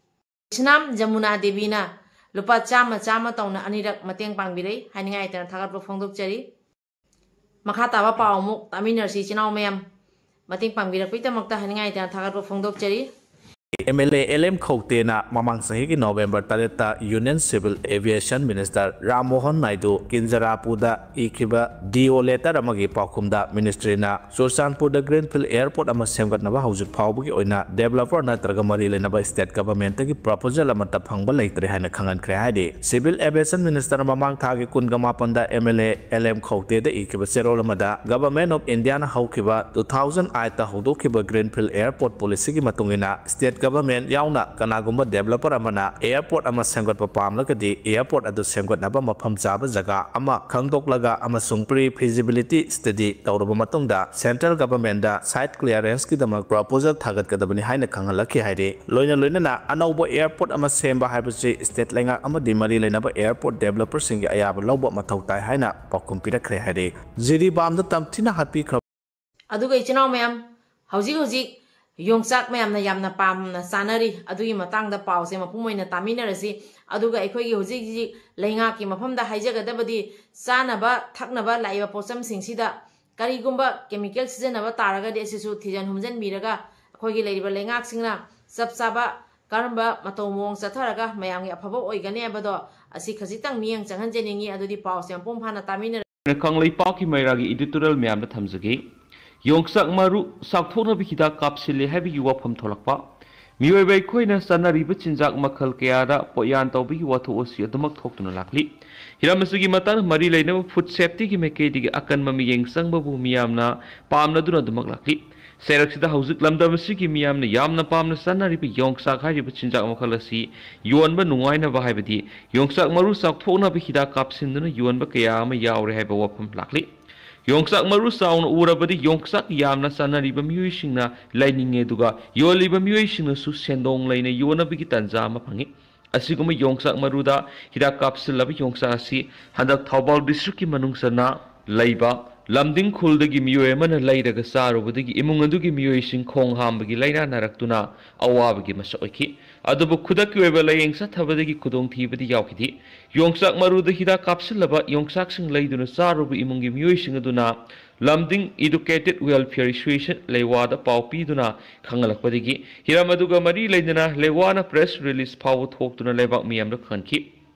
ꯁꯅꯥꯝ ꯖꯃꯨꯅꯥ ꯗꯦꯕꯤꯅ ꯂꯨꯄꯥ ꯆꯥꯝꯃ, ꯆꯥꯝꯃ ꯇꯧꯅ ꯑꯅꯤꯔꯛ ꯃꯇꯦꯡ ꯄꯥꯡꯕꯤꯔꯛꯏ꯫ ꯍꯥꯏꯅꯤꯡꯉꯥꯏ ꯂꯩꯇꯅ ꯊꯥꯒꯠꯄ ꯐꯣꯡꯗꯣꯛꯆꯔꯤ꯫ ꯃꯈꯥ ꯇꯥꯕ ꯄꯥꯎ ꯑꯃꯨꯛ ꯇꯥꯃꯤꯟꯅꯔꯁꯤ ꯏꯆꯤꯟ ꯏꯅꯥꯎ ꯃꯌꯥꯝ꯫ ꯃꯇꯦꯡ ꯄꯥꯡꯕꯤꯔꯛꯄꯒꯤꯗꯃꯛꯇ ꯍꯥꯏꯅꯤꯡꯉꯥꯏ ꯂꯩꯇꯅ ꯊꯥꯒꯠꯄ ꯐꯣꯡꯗꯣꯛꯆꯔꯤ꯫ M L A L M ꯈꯧꯇꯦꯅ ꯃꯃꯥꯡ ꯆꯍꯤꯒꯤ ꯅꯣꯕꯦꯝꯕꯔ ꯇꯔꯦꯠꯇ Union Civil Aviation Minister Ram Mohan Naidu ꯀꯤꯟꯖꯔꯥꯄꯨꯔꯗ ꯏꯈꯤꯕ D O letter ꯑꯃꯒꯤ ꯄꯥꯎꯈꯨꯝꯗ ministryꯅ ꯆꯨꯔꯆꯥꯟꯄꯨꯔꯗ Greenfield Airport ꯑꯃ ꯁꯦꯝꯒꯠꯅꯕ ꯍꯧꯖꯤꯛ ꯐꯥꯎꯕꯒꯤ ꯑꯣꯏꯅ developer ꯅꯠꯇ꯭ꯔꯒ ꯃꯔꯤ ꯂꯩꯅꯕ state governmentꯇꯒꯤ proposal ꯑꯃꯠꯇ ꯐꯪꯕ ꯂꯩꯇ꯭ꯔꯦ ꯍꯥꯏꯅ ꯈꯪꯍꯟꯈ꯭ꯔꯦ ꯍꯥꯏꯔꯤ꯫ Civil Aviation Minister ꯃꯃꯥꯡ ꯊꯥꯒꯤ ꯀꯨꯟꯒ ꯃꯥꯄꯟꯗ M L A L M ꯈꯧꯇꯦꯗ ꯏꯈꯤꯕ ꯆꯦꯔꯣꯜ ꯑꯃꯗ Government of Indiaꯅ ꯍꯧꯈꯤꯕ two thousand eightꯇ ꯍꯧꯗꯣꯛꯈꯤꯕ Greenfield Airport Policyꯒꯤ ꯃꯇꯨꯡ ꯏꯟꯅ state ꯒꯚꯔꯟꯃꯦꯟꯠ ꯌꯥꯎꯅ ꯀꯅꯥꯒꯨꯝꯕ ꯗꯦꯕꯂꯄꯔ ꯑꯃꯅ ꯑꯦꯌꯔꯄꯣꯔꯠ ꯑꯃ ꯁꯦꯝꯒꯠꯄ ꯄꯥꯝꯂꯒꯗꯤ, ꯑꯦꯌꯔꯄꯣꯔꯠ ꯑꯗꯨ ꯁꯦꯝꯒꯠꯅꯕ ꯃꯐꯝ ꯆꯥꯕ ꯖꯒꯥ ꯑꯃ ꯈꯪꯗꯣꯛꯂꯒ ꯑꯃꯁꯨꯡ ꯄ꯭ꯔꯤ ꯐꯤꯖꯤꯕꯤꯂꯤꯇꯤ ꯁ꯭ꯇꯗꯤ ꯇꯧꯔꯕ ꯃꯇꯨꯡꯗ ꯁꯦꯟꯇ꯭ꯔꯦꯜ ꯒꯚꯔꯟꯃꯦꯟꯠꯗ ꯁꯥꯏꯠ ꯀ꯭ꯂꯤꯌꯥꯔꯦꯟꯁꯀꯤꯗꯃꯛ ꯄ꯭ꯔꯣꯄꯣꯖꯦꯜ ꯊꯥꯒꯠꯀꯗꯕꯅꯤ ꯍꯥꯏꯅ ꯈꯪꯍꯜꯂꯛꯈꯤ ꯍꯥꯏꯔꯤ꯫ ꯂꯣꯏꯅ ꯂꯣꯏꯅꯅ ꯑꯅꯧꯕ ꯑꯦꯌꯔꯄꯣꯔꯠ ꯑꯃ ꯁꯦꯝꯕ ꯍꯥꯏꯕꯁꯤ ꯁ꯭ꯇꯦꯠ ꯂꯩꯉꯥꯛ ꯑꯃꯗꯤ ꯃꯔꯤ ꯂꯩꯅꯕ ꯑꯦꯌꯔꯄꯣꯔꯠ ꯗꯦꯕꯂꯄꯔꯁꯤꯡꯒꯤ ꯑꯌꯥꯕ ꯂꯧꯕ ꯃꯊꯧ ꯇꯥꯏ ꯍꯥꯏꯅ ꯄꯥꯎꯈꯨꯝ ꯄꯤꯔꯛꯈ꯭ꯔꯦ ꯍꯥꯏꯔꯤ꯫ ꯖꯤꯔꯤꯕꯥꯝꯗ ꯇꯝꯊꯤꯅ ꯍꯥꯠꯄꯤꯈ꯭ꯔꯕ ꯑꯗꯨꯒ ꯏꯆꯤꯟ ꯏꯅꯥꯎ ꯃꯌꯥꯝ, ꯍꯧꯖꯤꯛ ꯍꯧꯖꯤꯛ ꯌꯣꯡꯆꯥꯛ ꯃꯌꯥꯝꯅ ꯌꯥꯝꯅ ꯄꯥꯝꯅ ꯆꯥꯅꯔꯤ꯫ ꯑꯗꯨꯒꯤ ꯃꯇꯥꯡꯗ ꯄꯥꯎꯁꯦ ꯃꯄꯨꯝ ꯑꯣꯏꯅ ꯇꯥꯃꯤꯟꯅꯔꯁꯤ꯫ ꯑꯗꯨꯒ ꯑꯩꯈꯣꯏꯒꯤ ꯍꯧꯖꯤꯛ ꯍꯧꯖꯤꯛ ꯂꯩꯉꯥꯛꯀꯤ ꯃꯐꯝꯗ ꯍꯥꯏꯖꯒꯗꯕꯗꯤ, ꯆꯥꯅꯕ ꯊꯛꯅꯕ ꯂꯥꯛꯏꯕ ꯄꯣꯠꯆꯝꯁꯤꯡꯁꯤꯗ ꯀꯔꯤꯒꯨꯝꯕ ꯀꯦꯃꯤꯀꯦꯜ ꯁꯤꯖꯤꯟꯅꯕ ꯇꯥꯔꯒꯗꯤ, ꯑꯁꯤꯁꯨ ꯊꯤꯖꯟ ꯍꯨꯝꯖꯟꯕꯤꯔꯒ ꯑꯩꯈꯣꯏꯒꯤ ꯂꯩꯔꯤꯕ ꯂꯩꯉꯥꯛꯁꯤꯡꯅ ꯆꯞ ꯆꯥꯕ ꯀꯔꯝꯕ ꯃꯇꯧ ꯃꯑꯣꯡ ꯆꯠꯊꯔꯒ ꯃꯌꯥꯝꯒꯤ ꯑꯐꯕ ꯑꯣꯏꯒꯅꯤ ꯍꯥꯏꯕꯗꯣ, ꯑꯁꯤ ꯈꯖꯤꯛꯇꯪ ꯃꯤꯠꯌꯦꯡ ꯆꯪꯍꯟꯖꯅꯤꯡꯉꯤ꯫ ꯑꯗꯨꯗꯤ ꯄꯥꯎꯁꯦ ꯃꯄꯨꯡ ꯐꯥꯅ ꯇꯥꯃꯤꯟꯅꯔꯁꯤ꯫ ꯀꯪꯂꯩꯄꯥꯛꯀꯤ ꯃꯩꯔꯥꯒꯤ editorial ꯃꯌꯥꯝꯗ ꯊꯝꯖꯒꯦ꯫ ꯌꯣꯡꯆꯥꯛ ꯃꯔꯨ ꯆꯥꯎꯊꯣꯛꯅꯕ ꯍꯤꯗꯥꯛ ꯀꯥꯞꯁꯤꯜꯂꯦ ꯍꯥꯏꯕꯒꯤ ꯋꯥꯐꯝ ꯊꯣꯛꯂꯛꯄ꯫ ꯃꯤꯑꯣꯏꯕ ꯑꯩꯈꯣꯏꯅ ꯆꯥꯅꯔꯤꯕ ꯆꯤꯟꯖꯥꯛ ꯃꯈꯜ ꯀꯌꯥꯗ ꯄꯣꯠꯌꯥꯟ ꯇꯧꯕꯒꯤ ꯋꯥꯊꯣꯛ ꯑꯁꯤ ꯑꯗꯨꯃꯛ ꯊꯣꯛꯇꯨꯅ ꯂꯥꯛꯂꯤ꯫ ꯍꯤꯔꯝ ꯑꯁꯤꯒꯤ ꯃꯇꯥꯡꯗ ꯃꯔꯤ ꯂꯩꯅꯕ ꯐꯨꯗ ꯁꯦꯐꯇꯤꯒꯤ ꯃꯥꯏꯀꯩꯗꯒꯤ ꯑꯀꯟꯕ ꯃꯤꯠꯌꯦꯡ ꯆꯪꯕꯕꯨ ꯃꯤꯌꯥꯝꯅ ꯄꯥꯝꯅꯗꯨꯅ ꯑꯗꯨꯃꯛ ꯂꯥꯛꯂꯤ꯫ ꯆꯩꯔꯛꯁꯤꯗ ꯍꯧꯖꯤꯛ ꯂꯝꯗꯝ ꯑꯁꯤꯒꯤ ꯃꯤꯌꯥꯝꯅ ꯌꯥꯝꯅ ꯄꯥꯝꯅ ꯆꯥꯅꯔꯤꯕ ꯌꯣꯡꯆꯥꯛ ꯍꯥꯏꯔꯤꯕ ꯆꯤꯟꯖꯥꯛ ꯃꯈꯜ ꯑꯁꯤ ꯌꯣꯟꯕ ꯅꯨꯡꯉꯥꯏꯅꯕ ꯍꯥꯏꯕꯗꯤ ꯌꯣꯡꯆꯥꯛ ꯃꯔꯨ ꯆꯥꯎꯊꯣꯛꯅꯕ ꯍꯤꯗꯥꯛ ꯀꯥꯞꯁꯤꯟꯗꯨꯅ ꯌꯣꯟꯕ ꯀꯌꯥ ꯑꯃ ꯌꯥꯎꯔꯦ ꯍꯥꯏꯕ ꯋꯥꯐꯝ ꯂꯥꯛꯂꯤ꯫ ꯌꯣꯡꯆꯥꯛ ꯃꯔꯨ ꯆꯥꯎꯅ ꯎꯔꯕꯗꯤ ꯌꯣꯡꯆꯥꯛ ꯌꯥꯝꯅ ꯆꯥꯅꯔꯤꯕ ꯃꯤꯑꯣꯏꯁꯤꯡꯅ ꯂꯩꯅꯤꯡꯉꯦ, ꯑꯗꯨꯒ ꯌꯣꯜꯂꯤꯕ ꯃꯤꯑꯣꯏꯁꯤꯡꯅꯁꯨ ꯁꯦꯟꯗꯣꯡ ꯂꯩꯅ ꯌꯣꯟꯅꯕꯒꯤ ꯇꯥꯟꯖꯥ ꯑꯃ ꯐꯪꯏ꯫ ꯑꯁꯤꯒꯨꯝꯕ ꯌꯣꯡꯆꯥꯛ ꯃꯔꯨꯗ ꯍꯤꯗꯥꯛ ꯀꯥꯞꯁꯤꯜꯂꯕ ꯌꯣꯡꯆꯥꯛ ꯑꯁꯤ ꯍꯟꯗꯛ ꯊꯧꯕꯥꯜ districtꯀꯤ ꯃꯅꯨꯡ ꯆꯟꯅ ꯂꯩꯕ ꯂꯝꯗꯤꯡ ꯈꯨꯜꯗꯒꯤ ꯃꯤꯑꯣꯏ ꯑꯃꯅ ꯂꯩꯔꯒ ꯆꯥꯔꯨꯕꯗꯒꯤ ꯏꯃꯨꯡ ꯑꯗꯨꯒꯤ ꯃꯤꯑꯣꯏꯁꯤꯡ ꯈꯣꯡ ꯍꯥꯝꯕꯒꯤ ꯂꯥꯏꯅꯥ ꯅꯥꯔꯛꯇꯨꯅ ꯑꯋꯥꯕꯒꯤ ꯃꯁꯛ ꯑꯣꯏꯈꯤ꯫ ꯑꯗꯨꯕꯨ ꯈꯨꯗꯛꯀꯤ ꯑꯣꯏꯕ ꯂꯥꯌꯦꯡ ꯆꯠꯊꯕꯗꯒꯤ ꯈꯨꯗꯣꯡꯊꯤꯕꯗꯤ ꯌꯥꯎꯈꯤꯗꯦ꯫ ꯌꯣꯡꯆꯥꯛ ꯃꯔꯨꯗ ꯍꯤꯗꯥꯛ ꯀꯥꯞꯁꯤꯜꯂꯕ ꯌꯣꯡꯆꯥꯛꯁꯤꯡ ꯂꯩꯗꯨꯅ ꯆꯥꯔꯨꯕ ꯏꯃꯨꯡꯒꯤ ꯃꯤꯑꯣꯏꯁꯤꯡ ꯑꯗꯨꯅ ꯂꯝꯗꯤꯡ Educated Welfare Association, ꯂꯩꯋꯥꯗ ꯄꯥꯎ ꯄꯤꯗꯨꯅ ꯈꯪꯍꯜꯂꯛꯄꯗꯒꯤ ꯍꯤꯔꯝ ꯑꯗꯨꯒ ꯃꯔꯤ ꯂꯩꯅꯅ ꯂꯩꯋꯥꯅ press release ꯐꯥꯎꯕ ꯊꯣꯛꯇꯨꯅ ꯂꯩꯕꯥꯛ ꯃꯤꯌꯥꯝꯗ ꯈꯪꯍꯟꯈꯤ꯫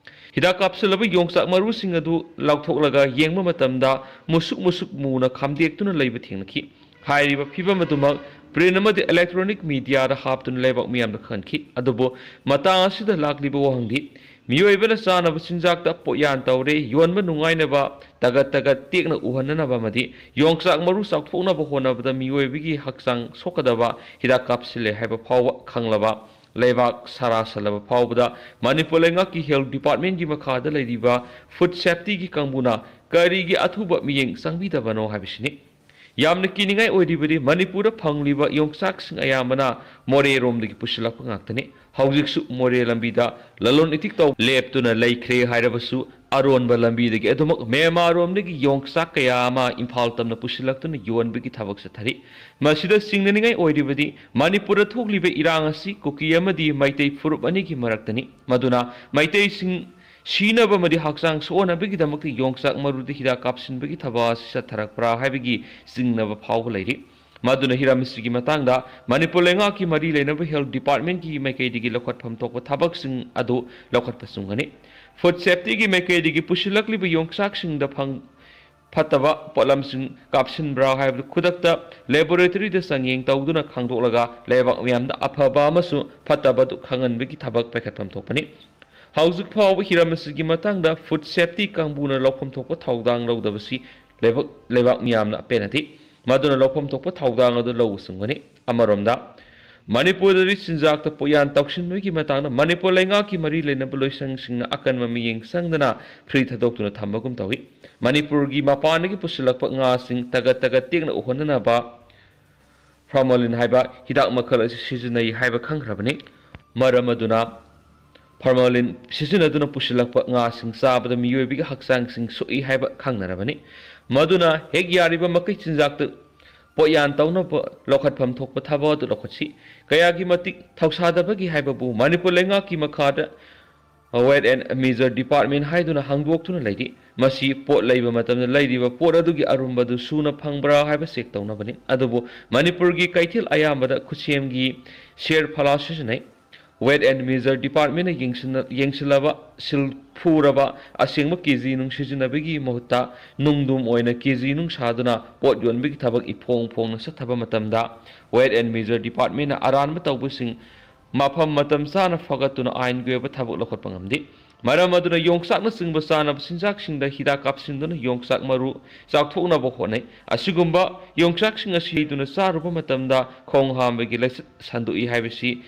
ꯍꯤꯗꯥꯛ ꯀꯥꯞꯁꯤꯜꯂꯕ ꯌꯣꯡꯆꯥꯛ ꯃꯔꯨꯁꯤꯡ ꯑꯗꯨ ꯂꯧꯊꯣꯛꯂꯒ ꯌꯦꯡꯕ ꯃꯇꯝꯗ ꯃꯨꯁꯨꯛ ꯃꯨꯁꯨꯛ ꯃꯨꯅ ꯈꯥꯝꯗꯦꯛꯇꯨꯅ ꯂꯩꯕ ꯊꯦꯡꯅꯈꯤ꯫ ꯍꯥꯏꯔꯤꯕ ꯐꯤꯚꯝ ꯑꯗꯨꯃꯛ print ꯑꯃꯗꯤ electronic mediaꯗ ꯍꯥꯞꯇꯨꯅ ꯂꯩꯕꯥꯛ ꯃꯤꯌꯥꯝꯗ ꯈꯪꯍꯟꯈꯤ꯫ ꯑꯗꯨꯕꯨ ꯃꯇꯥꯡ ꯑꯁꯤꯗ ꯂꯥꯛꯂꯤꯕ ꯋꯥꯍꯪꯗꯤ, ꯃꯤꯑꯣꯏꯕꯅ ꯆꯥꯅꯕ ꯆꯤꯟꯖꯥꯛꯇ ꯄꯣꯠꯌꯥꯟ ꯇꯧꯔꯦ, ꯌꯣꯟꯕ ꯅꯨꯡꯉꯥꯏꯅꯕ ꯇꯒꯠ ꯇꯒꯠ ꯇꯦꯛꯅ ꯎꯍꯟꯅꯅꯕ ꯑꯃꯗꯤ ꯌꯣꯡꯆꯥꯛ ꯃꯔꯨ ꯆꯥꯎꯊꯣꯛꯅꯕ ꯍꯣꯠꯅꯕꯗ ꯃꯤꯑꯣꯏꯕꯒꯤ ꯍꯛꯆꯥꯡ ꯁꯣꯛꯀꯗꯕ ꯍꯤꯗꯥꯛ ꯀꯥꯞꯁꯤꯜꯂꯦ ꯍꯥꯏꯕ ꯐꯥꯎꯕ ꯈꯪꯂꯕ ꯂꯩꯕꯥꯛ ꯁꯥꯔꯥ ꯁꯜꯂꯕ ꯐꯥꯎꯕꯗ ꯃꯅꯤꯄꯨꯔ ꯂꯩꯉꯥꯛꯀꯤ health departmentꯀꯤ ꯃꯈꯥꯗ ꯂꯩꯔꯤꯕ food safetyꯒꯤ ꯀꯥꯡꯕꯨꯅ ꯀꯔꯤꯒꯤ ꯑꯊꯨꯕ ꯃꯤꯠꯌꯦꯡ ꯆꯪꯕꯤꯗꯕꯅꯣ ꯍꯥꯏꯕꯁꯤꯅꯤ꯫ ꯌꯥꯝꯅ ꯀꯤꯅꯤꯡꯉꯥꯏ ꯑꯣꯏꯔꯤꯕꯗꯤ ꯃꯅꯤꯄꯨꯔꯗ ꯐꯪꯂꯤꯕ ꯌꯣꯡꯆꯥꯛꯁꯤꯡ ꯑꯌꯥꯝꯕꯅ ꯃꯣꯔꯦꯔꯣꯝꯗꯒꯤ ꯄꯨꯁꯤꯜꯂꯛꯄ ꯉꯥꯛꯇꯅꯤ꯫ ꯍꯧꯖꯤꯛꯁꯨ ꯃꯣꯔꯦ ꯂꯝꯕꯤꯗ ꯂꯂꯣꯟ ꯏꯇꯤꯛ ꯇꯧ ꯂꯦꯞꯇꯨꯅ ꯂꯩꯈ꯭ꯔꯦ ꯍꯥꯏꯔꯕꯁꯨ ꯑꯔꯣꯟꯕ ꯂꯝꯕꯤꯗꯒꯤ ꯑꯗꯨꯃꯛ ꯃ꯭ꯌꯥꯟꯃꯥꯔꯔꯣꯝꯗꯒꯤ ꯌꯣꯡꯆꯥꯛ ꯀꯌꯥ ꯑꯃ ꯏꯝꯐꯥꯜ ꯇꯝꯅ ꯄꯨꯁꯤꯜꯂꯛꯇꯨꯅ ꯌꯣꯟꯕꯒꯤ ꯊꯕꯛ ꯆꯠꯊꯔꯤ꯫ ꯃꯁꯤꯗ ꯆꯤꯡꯅꯅꯤꯡꯉꯥꯏ ꯑꯣꯏꯔꯤꯕꯗꯤ ꯃꯅꯤꯄꯨꯔꯗ ꯊꯣꯛꯂꯤꯕ ꯏꯔꯥꯡ ꯑꯁꯤ ꯀꯨꯀꯤ ꯑꯃꯗꯤ ꯃꯩꯇꯩ ꯐꯨꯔꯨꯞ ꯑꯅꯤꯒꯤ ꯃꯔꯛꯇꯅꯤ꯫ ꯃꯗꯨꯅ ꯃꯩꯇꯩꯁꯤꯡ ꯁꯤꯅꯕ ꯑꯃꯗꯤ ꯍꯛꯆꯥꯡ ꯁꯣꯛꯍꯟꯅꯕꯒꯤꯗꯃꯛꯇ ꯌꯣꯡꯆꯥꯛ ꯃꯔꯨꯗ ꯍꯤꯗꯥꯛ ꯀꯥꯞꯁꯤꯟꯕꯒꯤ ꯊꯕꯛ ꯑꯁꯤ ꯆꯠꯊꯔꯛꯄ꯭ꯔꯥ ꯍꯥꯏꯕꯒꯤ ꯆꯤꯡꯅꯕ ꯐꯥꯎꯕ ꯂꯩꯔꯤ꯫ ꯃꯗꯨꯅ ꯍꯤꯔꯝ ꯑꯁꯤꯒꯤ ꯃꯇꯥꯡꯗ ꯃꯅꯤꯄꯨꯔ ꯂꯩꯉꯥꯛꯀꯤ ꯃꯔꯤ ꯂꯩꯅꯕ health departmentꯀꯤ ꯃꯥꯏꯀꯩꯗꯒꯤ ꯂꯧꯈꯠꯐꯝ ꯊꯣꯛꯄ ꯊꯕꯛꯁꯤꯡ ꯑꯗꯨ ꯂꯧꯈꯠꯄ ꯆꯨꯝꯒꯅꯤ꯫ Food safetyꯒꯤ ꯃꯥꯏꯀꯩꯗꯒꯤ ꯄꯨꯁꯤꯜꯂꯛꯂꯤꯕ ꯌꯣꯡꯆꯥꯛꯁꯤꯡꯗ ꯐꯪ-, ꯐꯠꯇꯕ ꯄꯣꯠꯂꯝꯁꯤꯡ ꯀꯥꯞꯁꯤꯟꯕ꯭ꯔꯥ ꯍꯥꯏꯕꯗꯨ ꯈꯨꯗꯛꯇ laboratoryꯗ ꯆꯥꯡꯌꯦꯡ ꯇꯧꯗꯨꯅ ꯈꯪꯗꯣꯛꯂꯒ ꯂꯩꯕꯥꯛ ꯃꯤꯌꯥꯝꯗ ꯑꯐꯕ ꯑꯃꯁꯨꯡ ꯐꯠꯇꯕ ꯑꯗꯨ ꯈꯪꯍꯟꯕꯒꯤ ꯊꯕꯛ ꯄꯥꯏꯈꯠꯐꯝ ꯊꯣꯛꯄꯅꯤ꯫ ꯍꯧꯖꯤꯛ ꯐꯥꯎꯕ ꯍꯤꯔꯝ ꯑꯁꯤꯒꯤ ꯃꯇꯥꯡꯗ food safety ꯀꯥꯡꯕꯨꯅ ꯂꯧꯐꯝ ꯊꯣꯛꯄ ꯊꯧꯗꯥꯡ ꯂꯧꯗꯕꯁꯤ ꯂꯩꯕꯥꯛ, ꯂꯩꯕꯥꯛ ꯃꯤꯌꯥꯝꯅ ꯄꯦꯟꯅꯗꯦ꯫ ꯃꯗꯨꯅ ꯂꯧꯐꯝ ꯊꯣꯛꯄ ꯊꯧꯗꯥꯡ ꯑꯗꯨ ꯂꯧꯕ ꯆꯨꯝꯒꯅꯤ꯫ ꯑꯃꯔꯣꯝꯗ, ꯃꯅꯤꯄꯨꯔꯗꯗꯤ ꯆꯤꯟꯖꯥꯛꯇ ꯄꯣꯠꯌꯥꯟ ꯇꯧꯁꯤꯟꯕꯒꯤ ꯃꯇꯥꯡꯗ ꯃꯅꯤꯄꯨꯔ ꯂꯩꯉꯥꯛꯀꯤ ꯃꯔꯤ ꯂꯩꯅꯕ ꯂꯣꯏꯁꯪꯁꯤꯡꯅ ꯑꯀꯟꯕ ꯃꯤꯠꯌꯦꯡ ꯆꯪꯗꯅ free ꯊꯥꯗꯣꯛꯇꯨꯅ ꯊꯝꯕꯒꯨꯝ ꯇꯧꯏ꯫ ꯃꯅꯤꯄꯨꯔꯒꯤ ꯃꯄꯥꯟꯗꯒꯤ ꯄꯨꯁꯤꯜꯂꯛꯄ ꯉꯥꯁꯤꯡ ꯇꯒꯠ ꯇꯒꯠ ꯇꯦꯛꯅ ꯎꯍꯟꯅꯅꯕ formalin ꯍꯥꯏꯕ ꯍꯤꯗꯥꯛ ꯃꯈꯜ ꯑꯁꯤ ꯁꯤꯖꯤꯟꯅꯩ ꯍꯥꯏꯕ ꯈꯪꯈ꯭ꯔꯕꯅꯤ꯫ ꯃꯔꯝ ꯑꯗꯨꯅ formalin ꯁꯤꯖꯤꯟꯅꯗꯨꯅ ꯄꯨꯁꯤꯜꯂꯛꯄ ꯉꯥꯁꯤꯡ ꯆꯥꯕꯗ ꯃꯤꯑꯣꯏꯕꯒꯤ ꯍꯛꯆꯥꯡꯁꯤꯡ ꯁꯣꯛꯏ ꯍꯥꯏꯕ ꯈꯪꯅꯔꯕꯅꯤ꯫ ꯃꯗꯨꯅ ꯍꯦꯛ ꯌꯥꯔꯤꯕ ꯃꯈꯩ ꯆꯤꯟꯖꯥꯛꯇ ꯄꯣꯠꯌꯥꯟ ꯇꯧꯅꯕ ꯂꯧꯈꯠꯐꯝ ꯊꯣꯛꯄ ꯊꯕꯛ ꯑꯗꯨ ꯂꯧꯈꯠꯁꯤ꯫ ꯀꯌꯥꯒꯤ ꯃꯇꯤꯛ ꯊꯧꯁꯥꯗꯕꯒꯤ ꯍꯥꯏꯕꯕꯨ ꯃꯅꯤꯄꯨꯔ ꯂꯩꯉꯥꯛꯀꯤ ꯃꯈꯥꯗ Weights and Measures Department ꯍꯥꯏꯗꯨꯅ ꯍꯥꯡꯗꯣꯛꯇꯨꯅ ꯂꯩꯔꯤ꯫ ꯃꯁꯤ ꯄꯣꯠ ꯂꯩꯕ ꯃꯇꯝꯗ ꯂꯩꯔꯤꯕ ꯄꯣꯠ ꯑꯗꯨꯒꯤ ꯑꯔꯨꯝꯕꯗꯨ ꯁꯨꯅ ꯐꯪꯕ꯭ꯔꯥ ꯍꯥꯏꯕ check ꯇꯧꯅꯕꯅꯤ꯫ ꯑꯗꯨꯕꯨ ꯃꯅꯤꯄꯨꯔꯒꯤ ꯀꯩꯊꯦꯜ ꯑꯌꯥꯝꯕꯗ ꯈꯨꯠꯁꯦꯝꯒꯤ ꯁꯦꯔ ꯐꯂꯥ ꯁꯤꯖꯤꯟꯅꯩ꯫ Weight and Measure Department ꯅ ꯌꯦꯡꯁꯤꯟꯅ-, ꯌꯦꯡꯁꯤꯜꯂꯕ, ꯁꯤꯜ ꯐꯨꯔꯕ ꯑꯁꯦꯡꯕ ꯀꯦ ꯖꯤ ꯅꯨꯡ ꯁꯤꯖꯤꯟꯅꯕꯒꯤ ꯃꯍꯨꯠꯇ ꯅꯨꯡꯗꯨꯝ ꯑꯣꯏꯅ ꯀꯦ ꯖꯤ ꯅꯨꯡ ꯁꯥꯗꯨꯅ ꯄꯣꯠ ꯌꯣꯟꯕꯒꯤ ꯊꯕꯛ ꯏꯐꯣꯡ ꯐꯣꯡꯅ ꯆꯠꯊꯕ ꯃꯇꯝꯗ, Weight and Measure Department ꯅ ꯑꯔꯥꯟꯕ ꯇꯧꯕꯁꯤꯡ ꯃꯐꯝ ꯃꯇꯝ ꯆꯥꯅ ꯐꯒꯠꯇꯨꯅ ꯑꯥꯏꯟꯒꯤ ꯑꯣꯏꯕ ꯊꯕꯛ ꯂꯧꯈꯠꯄ ꯉꯝꯗꯦ꯫ ꯃꯔꯝ ꯑꯗꯨꯅ ꯌꯣꯡꯆꯥꯛꯅꯆꯤꯡꯕ ꯆꯥꯅꯕ ꯆꯤꯟꯖꯥꯛꯁꯤꯡꯗ ꯍꯤꯗꯥꯛ ꯀꯥꯞꯁꯤꯟꯗꯨꯅ ꯌꯣꯡꯆꯥꯛ ꯃꯔꯨ ꯆꯥꯎꯊꯣꯛꯅꯕ ꯍꯣꯠꯅꯩ꯫ ꯑꯁꯤꯒꯨꯝꯕ ꯌꯣꯡꯆꯥꯛꯁꯤꯡ ꯑꯁꯤ ꯂꯩꯗꯨꯅ ꯆꯥꯔꯨꯕ ꯃꯇꯝꯗ ꯈꯣꯡ ꯍꯥꯝꯕꯒꯤ ꯂꯥꯏꯆꯠ ꯁꯟꯗꯣꯛꯏ ꯍꯥꯏꯕꯁꯤ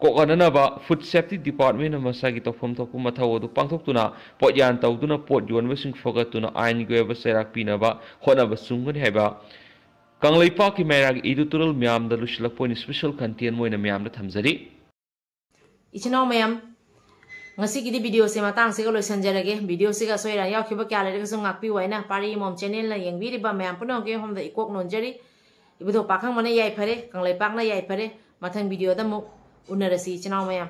ꯀꯣꯛꯍꯟꯅꯅꯕ Food Safety Department ꯅ ꯃꯁꯥꯒꯤ ꯇꯧꯐꯝ ꯊꯣꯛꯄ ꯃꯊꯧ ꯑꯗꯨ ꯄꯥꯡꯊꯣꯛꯇꯨꯅ ꯄꯣꯠꯌꯥꯟ ꯇꯧꯗꯨꯅ ꯄꯣꯠ ꯌꯣꯟꯕꯁꯤꯡ ꯐꯒꯠꯇꯨꯅ ꯑꯥꯏꯟꯒꯤ ꯑꯣꯏꯕ ꯆꯩꯔꯥꯛ ꯄꯤꯅꯕ ꯍꯣꯠꯅꯕ ꯆꯨꯝꯒꯅꯤ ꯍꯥꯏꯕ ꯀꯪꯂꯩꯄꯥꯛꯀꯤ ꯃꯩꯔꯥꯒꯤ editorial ꯃꯌꯥꯝꯗ ꯂꯣꯏꯁꯤꯜꯂꯛꯄ ꯑꯣꯏꯅ special content ꯑꯣꯏꯅ ꯃꯌꯥꯝꯗ ꯊꯝꯖꯔꯤ꯫ ꯏꯆꯤꯟ ꯏꯅꯥꯎ ꯃꯌꯥꯝ, ꯉꯁꯤꯒꯤꯗꯤ video ꯁꯦ ꯃꯇꯥꯡꯁꯤꯒ ꯂꯣꯏꯁꯤꯟꯖꯔꯒꯦ꯫ Video ꯁꯤꯒ ꯑꯁꯣꯏ ꯑꯔꯥꯟ ꯌꯥꯎꯈꯤꯕ ꯀꯌꯥ ꯂꯩꯔꯒꯁꯨ ꯉꯥꯛꯄꯤꯌꯨ ꯍꯥꯏꯅ ꯄꯥꯔꯤ ꯑꯃꯣꯝ channel ꯅ ꯌꯦꯡꯕꯤꯔꯤꯕ ꯃꯌꯥꯝ ꯄꯨꯝꯅꯃꯛꯀꯤ ꯃꯐꯝꯗ ꯏꯀꯣꯛ ꯅꯣꯟꯖꯔꯤ꯫ ꯏꯕꯨꯙꯧ ꯄꯥꯈꯪꯕꯅ ꯌꯥꯏꯐꯔꯦ, ꯀꯪꯂꯩꯄꯥꯛꯅ ꯌꯥꯏꯐꯔꯦ꯫ ꯃꯊꯪ video ꯗ ꯑꯃꯨꯛ ꯎꯅꯔꯁꯤ ꯏꯆꯤꯟ ꯏꯅꯥꯎ ꯃꯌꯥꯝ꯫